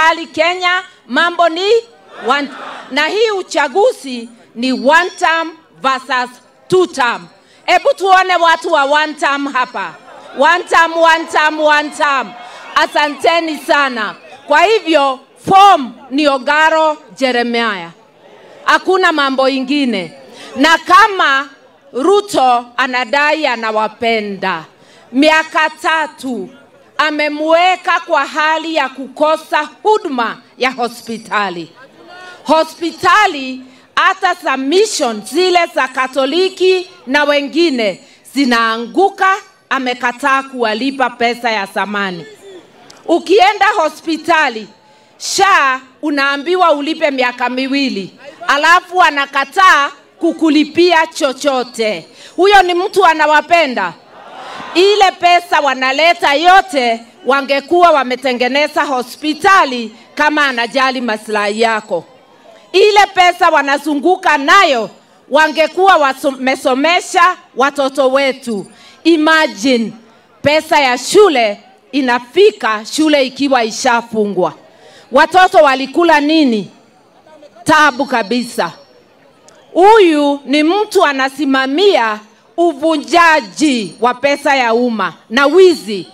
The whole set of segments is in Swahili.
Serikali Kenya mambo ni one, na hii uchaguzi ni one term versus two term. Hebu tuone watu wa one term hapa. One term, one term, one term. Asanteni sana. Kwa hivyo form ni Ongaro Jeremiah, hakuna mambo ingine. Na kama Ruto anadai anawapenda, miaka 3 amemweka kwa hali ya kukosa huduma ya hospitali. Hospitali hata za mission zile za Katoliki na wengine zinaanguka, amekataa kuwalipa pesa ya samani. Ukienda hospitali SHA unaambiwa ulipe miaka 2, alafu anakataa kukulipia chochote. Huyo ni mtu anawapenda? Ile pesa wanaleta yote wangekuwa wametengeneza hospitali kama anajali maslahi yako. Ile pesa wanazunguka nayo wangekuwa wamesomesha watoto wetu. Imagine pesa ya shule inafika shule ikiwa ishafungwa. Watoto walikula nini? Tabu kabisa. Huyu ni mtu anasimamia uvunjaji wa pesa ya umma na wizi,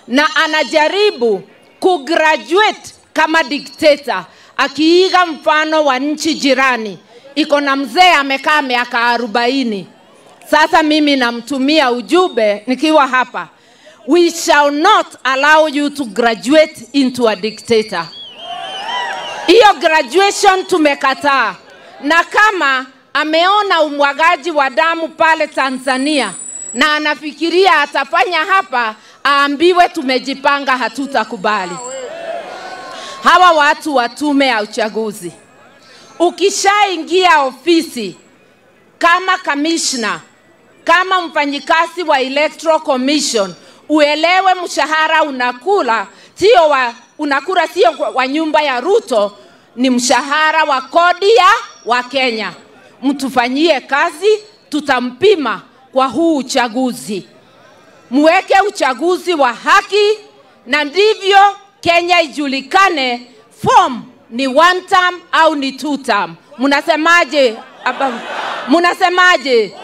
na anajaribu kugraduate kama dictator, akiiga mfano wa nchi jirani. Iko na mzee amekaa miaka 40. Sasa mimi namtumia ujumbe nikiwa hapa. We shall not allow you to graduate into a dictator. Hiyo graduation tumekataa. Na kama ameona umwagaji wa damu pale Tanzania na anafikiria atafanya hapa, aambiwe tumejipanga, hatutakubali. Hawa watu wa tume ya uchaguzi, ukishaingia ofisi kama commissioner, kama mfanyikazi wa Electoral Commission, uelewe mshahara unakula sio wa, unakula sio wa nyumba ya Ruto, ni mshahara wa kodi ya wa Kenya. Mtufanyie kazi, tutampima kwa huu uchaguzi. Muweke uchaguzi wa haki, na ndivyo Kenya ijulikane form ni one term au ni two term. Mnasemaje? Mnasemaje?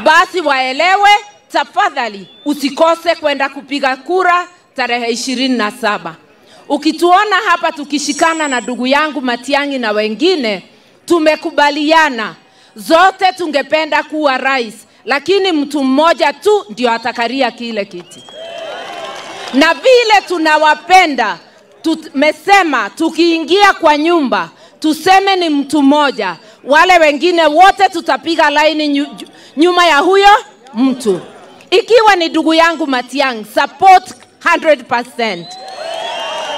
Basi waelewe, tafadhali usikose kwenda kupiga kura tarehe 27. Ukituona hapa tukishikana na ndugu yangu Matiang'i na wengine, tumekubaliana zote tungependa kuwa rais, lakini mtu mmoja tu ndio atakaria kile kiti. Na vile tunawapenda, tumesema tukiingia kwa nyumba tuseme ni mtu mmoja, wale wengine wote tutapiga laini nyuma ya huyo mtu. Ikiwa ni ndugu yangu Matiang'i, support 100%.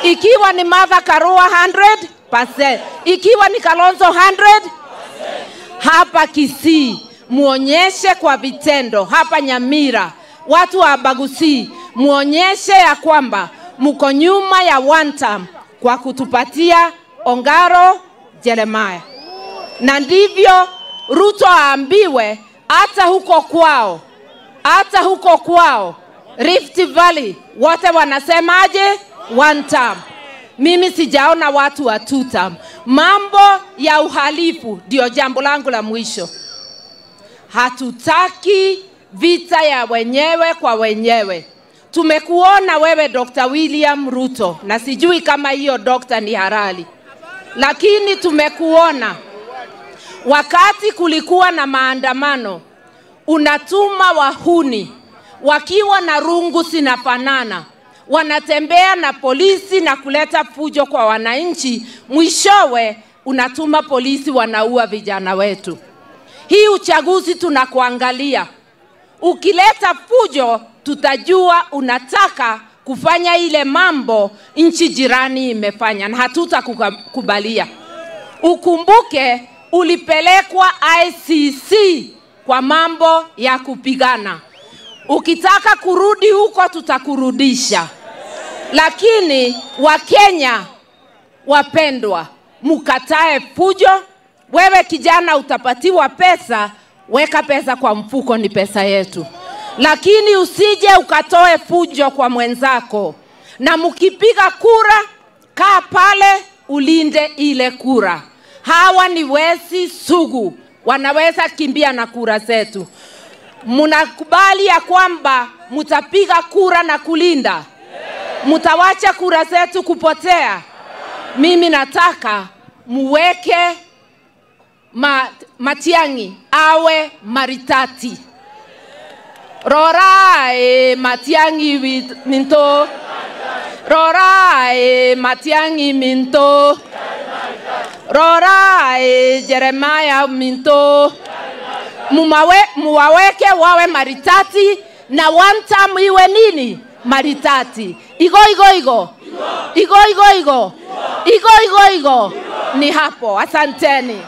Ikiwa ni Martha Karua 100%. Ikiwa ni Kalonzo 100%. Hapa Kisii muonyeshe kwa vitendo, hapa Nyamira watu wa Abagusii muonyeshe ya kwamba mko nyuma ya one term kwa kutupatia Ongaro Jeremiah. Na ndivyo Ruto aambiwe hata huko kwao, hata huko kwao Rift Valley wote wanasemaje? One term. Mimi sijaona watu wa two term. Mambo ya uhalifu ndio jambo langu la mwisho. Hatutaki vita ya wenyewe kwa wenyewe. Tumekuona wewe Dr. William Ruto, na sijui kama hiyo doctor ni halali, lakini tumekuona wakati kulikuwa na maandamano unatuma wahuni wakiwa na rungu zinafanana, wanatembea na polisi na kuleta fujo kwa wananchi, mwishowe unatuma polisi wanaua vijana wetu. Hii uchaguzi tunakuangalia. Ukileta fujo tutajua unataka kufanya ile mambo nchi jirani imefanya, na hatutakubalia. Ukumbuke ulipelekwa ICC kwa mambo ya kupigana. Ukitaka kurudi huko tutakurudisha. Lakini Wakenya wapendwa, mukatae fujo. Wewe kijana utapatiwa pesa, weka pesa kwa mfuko, ni pesa yetu. Lakini usije ukatoe fujo kwa mwenzako. Na mkipiga kura, Kaa pale ulinde ile kura. Hawa ni wezi sugu, wanaweza kimbia na kura zetu. Mnakubali ya kwamba mutapiga kura na kulinda? Mutawacha kura zetu kupotea? Mimi nataka muweke Matiang'i awe maritati. Rora e Matiang'i minto. Rora e Matiang'i minto. Rora e Jeremiah minto. Muwaweke wawe maritati na one time iwe nini? Maritati. Igo igo igo. Igo igo igo. Igo igo igo. Ni hapo. Asanteni.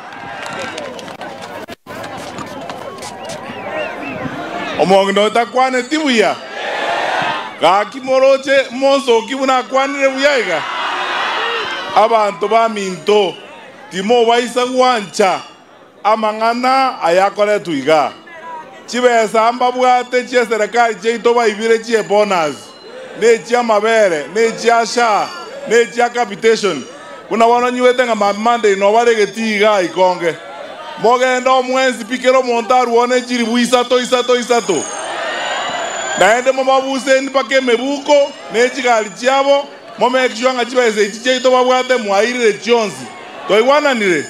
Omong'ina otakwaneti buya gaki moroche monsoki buna akwanire buya iga abanto ba minto timobaisa gwancha amang'ana ayakoretwe iga chibesa mbabwate chia serikali chiaito baibire chie bonus ne chia mabere ne chia SHA ne chia capitation buna bono nyiwete ng'a Monday no baregeti iga ikonge mogenda omwensi pikero omonto aruone chiribu isato isato isato naende momabuseni mpaka emebuko ne chigari chiabo momake sure ng'a chibesa echi chiaito babwate mwairire chionsi toigwananire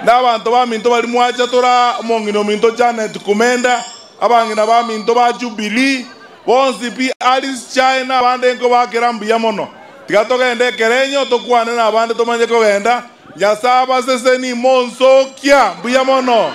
na abanto baminto bari mwacha tora omong'ina ominto Janet Kumenda abang'ina baminto ba Jubilee bonsi pi Alice China abande nko bakera mbuya mono tiga togende ekerenyo tokwane na abande tomanye kogenda Nyasaye abaseseni monsokia mbuya mono.